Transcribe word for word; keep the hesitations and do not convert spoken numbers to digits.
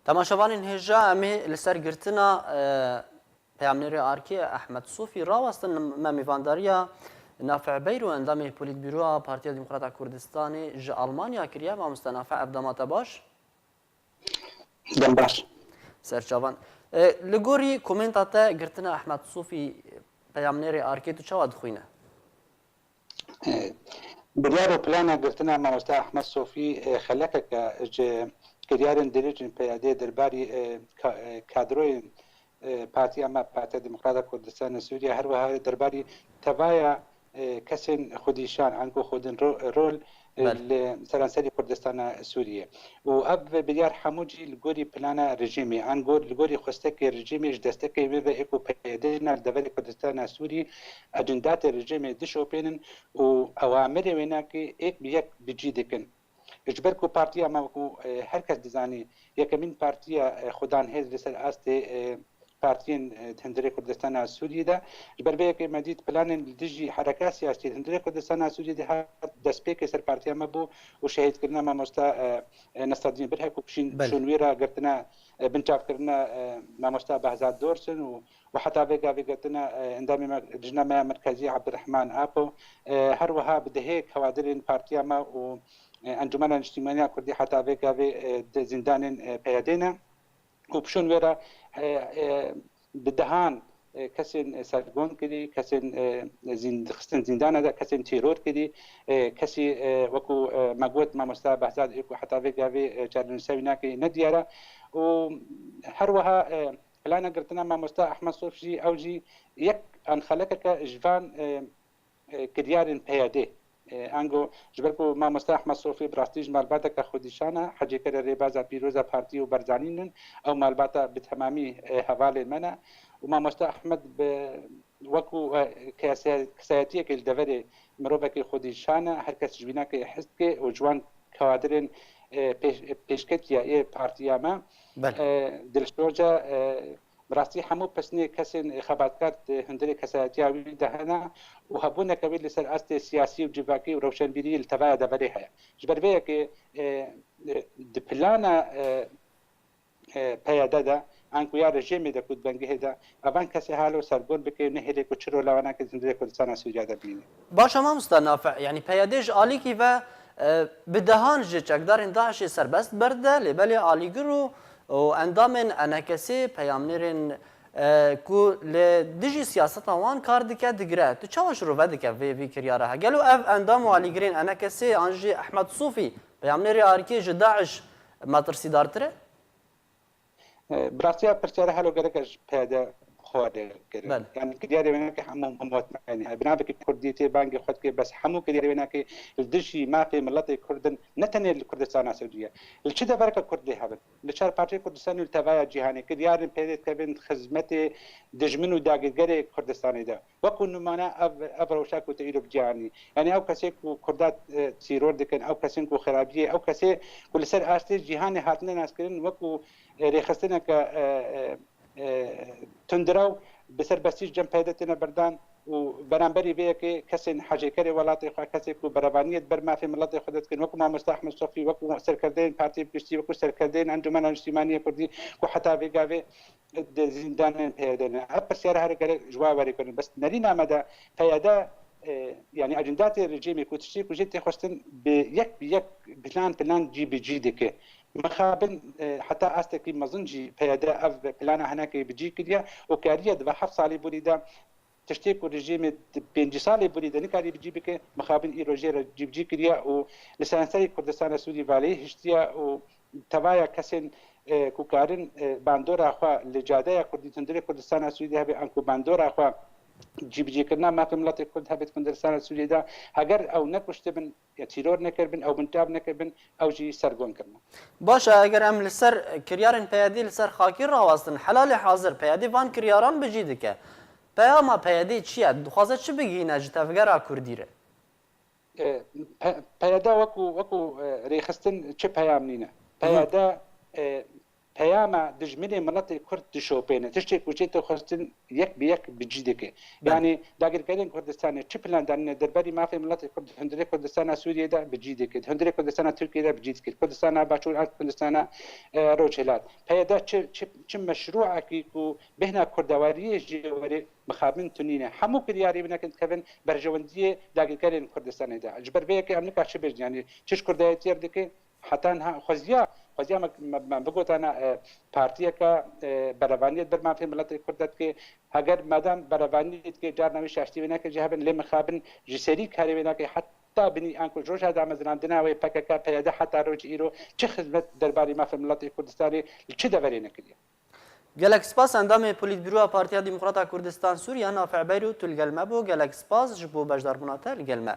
Temaşevanên hêja, em ê li ser girtina, e, peyamnêrê arkê Ehmed Sofî rawestin. Me mîvandariya Nafiq Beyro, endamê Polîtbîroya Partiya Demokrata Kurdistanê ji Almanya kiriye. Mamoste Nafiq, ev dema te baş? Dem baş. Serçavan. E, li gorî komenta te, girtina Ehmed Sofî peyamnêrê arkê tu çawa dixwîne? E, biryar û plana girtina Mamoste Ehmed Sofî, e, xelekeke ji kiryarên dirêj ên P Y D derbarî, e, ka-, e, kadroyên, e, partiya me, Partiya Demokrata Kurdistana Sûriye, her wiha derbarî tevaya, e, kesên xwedîşan, ango xwedin ro-, rol, e, Belê. li seranserî Kurdistana Sûriye. Û ev biryar hemû jî li gorî plana rejîmê, ango li gorî xwestekê rejîmê ji destekê wê ve ê ku P Y D ne li deverê Kurdistana Sûrî, ecindatê rejîmê dişopênin û ewamirê wênakê êk bi yek bi cî dikin. Ji ber ku partiya me, wekû, e, her kes dizanî, yekemîn partiya, e, xwedanhêz li ser astê, e, partiyên, e, di hundirê Kurdistana Sûriyê de. Ji ber vê yekê me dît planên li dijî hereka siyasî di hundirê Kurdistana Sûriyê de hat destpêkê ser partiya me bû û şehîdkirina mamosta, e, e, Nesedîn Birhe ku pişîn Belê. şûn wê re girtina, e, binçavkirina, e, mamosta Behzad Dorsin û, û heta vê gavê girtina, e, endamê me, lijna me ya merkezî Abdurrahman Apo, e, her wiha bi dehê kawadirên partiya me û, e, Encûmena Niştîmaniya Kurdî heta vê gavê, e, di zîndanên, e, P Y D ne. Û pişûn wê re, e, e, bi dehan, e, kesên, e, sergon kirî, kesên, e, zîn-, xistin zîndana de, kesên teror kirî, e, kesî, e, wekû, e, me got, mamosta Behzad ê ku heta vê gavê, e, çarenivîsa wî nake, nediyar e. Û her wiha, e, plana girtina mamosta Ehmed Sof jî, ew jî yek an xelekeke ji van, e, e, kiryarên P Y D. E, ango, ji ber ku mamoste Ehmed Sofî bi rastî ji malbateke xwedîşan e, hecêkere rêbaza pîroza partî û Barzanî nin, ew malbata bi temamî, e, hevalê me ne. Û mamoste Ehmed bi, wekû, e, kese-, kesayetiyekê li deverê mirovekî xwedîşan e, her kes ji wî nake hez dike û ji wan kawadirên, e, pêş-, pêşketiya ê partiya me, Belê. e, dilsoz e, e, Bi rastî hemû pesnê kesên xebatkar di hundirê kesayetiya wî de hene û hebûneke wî li ser astê siyasî û civakî û rewşenbîrî li tevaya deverê heye. Ji ber vê yekê, e, e, di plana, e, e, P Y D de, an ku ya rejîmê de ku di bingehê de, evan kesê halo sergon bike û nehêle ku çi rola wan nake di hundirê Kurdistana Sûriya de bimîne. Baş e mamosta Nafiq, yanî P Y D ji alîkî ve, e, bi dehan ji çekdarên DAIŞê serbest berdide, lê belê alîgir û, û endamên E N K S'ê, peyamnêrên, e, ku li dijî siyaseta wan kar dike, digire. Tu çawa şirove dike vê, vî kiryara he? Gelo ev endam û alîgirên E N K S'ê an jî Ehmed Sofî, peyamnêrê alîkî ji DAIŞ metirsîdartir e? E, bi rastiya pirsyara helo gerek ji P Y D xwe lê kirin. Belê. Yani kiryarê wênakê hemû hemû hotmeyne. Binavekî Kurdî tê bangê xwe dike, bes hemû kiryarê wênakê li dijî mafê miletê Kurd in, ne tenê li Kurdistana Sûriye. Li çi devereke Kurd lê hebin? Li çar parçeyê Kurdistanê û li tevaya cîhanê kiryarên P Y D dikevin xizmetê dijmin û dagirgerê Kurdistanê de. Wekû nimane ev, ev rewşa ku te îro bi cî anî. Yani ew kesê ku Kurda, e, tîror dikin, ew kesên ku xirabiyê, ew kesê ku li ser astê cîhanê hatine naskirin wekû, e, rêxistineke, e, e, e, tundrew bi serbestî ji cem P Y D têne berdan û beramberî vê yekê kesên hecêkerê welatê xwe, kesê ku berevaniyê di ber mafê miletê xwe de dikin, wekû mamoste Ehmed Sofî, wekû serkerdeyên partiyê bi giştî, wekû serkerdeyên Encûmena Niştîmanî yê Kurdî ku heta vê gavê di zîndanên P Y D ne. Ev pirsyara here gerek ji wa werê kirin. Bes nerîna me de P Y D, e, yani ecindatê rejîmê ku tiştê ku jê tê xwestin bi yek bi yek, plan plan cî bi cî dike. Mixabin, e, heta astekî mezin jî P Y D ev plana hinekê bi cî kiriye û kariye di ve heft salî borî de tiştê ku rejîmê di pêncî salê borî de nikarî bi cî bike, mixabin îro jê re cî bi cî kiriye û li seranserî Kurdistana Sûrî valeyî hiştiye û tevaya kesên, e, ku karin, e, bandora xwe li cadeya Kurdî, hundirê Kurdistana Sûrî de hebe, an ku bandora xwe cîbicîkirina mafê miletê Kurd hebe di Kurdistana Sûriyê de, heger ew nekuştibin, ya tîror nekiribin, ew binçav nekiribin, ew jî sergon kirine. Baş e, eger em li ser kiryarên P Y D li ser xakî rawestin, helalê hazir P Y D van kiryaran bi cî dike. Peyama P Y D çi ye? Dixwaze çi bigihîne ji tevgera Kurdî re? E, P-, P Y D wekû, wekû, e, rêxistin çi peyam nîne? Hı hı. P Y D, e, qiyama dijminê miletê Kurd dişopêne. Tiştê ku çê te xwestin yek bi yek bi cî dike. Belê. Yanî dagirkerên Kurdistanê çi plan danîne derbarî mafê miletê Kurd di hundirê Kurdistana Sûriyê de bi cî dike, di hundirê Kurdistana Tirkiyê de bi cî dike, Kurdistana Başûr an Kurdistana, e, Rojhilat. P Y D çi, çi, çi meşrûekî ku bêhna kurdewariyê jê were mixabin tunîne. Hemû kiryarê wî nekin dikevin berjewendiyê dagirkerên Kurdistanê de. Ji ber vê yekê em nika çi bêjin, yanî çi ji kurdayetiyê re dike? Heta niha xweziya, xweziya me, me, me bigotana, e, partiyeke, e, berevaniyê di ber mafê miletê Kurd de dike. Heger madem berevaniyê dike, carna wî şaştî wê neke jê hebin, lê mixabin ji serî karê wê nake heta binî, anku ji roja damezrandina wê P K K, P Y D heta roj îro çi xizmet derbarî mafê miletê Kurdistanê li çi deverê nekiriye? Gelek spas. Endamê Polîtbîroya Partiya Demokrata Kurdistan Sûriye, Nafi'e Beyrût, tu li gel me bû. Gelek spas ji bo beşdarbûna te li gel me.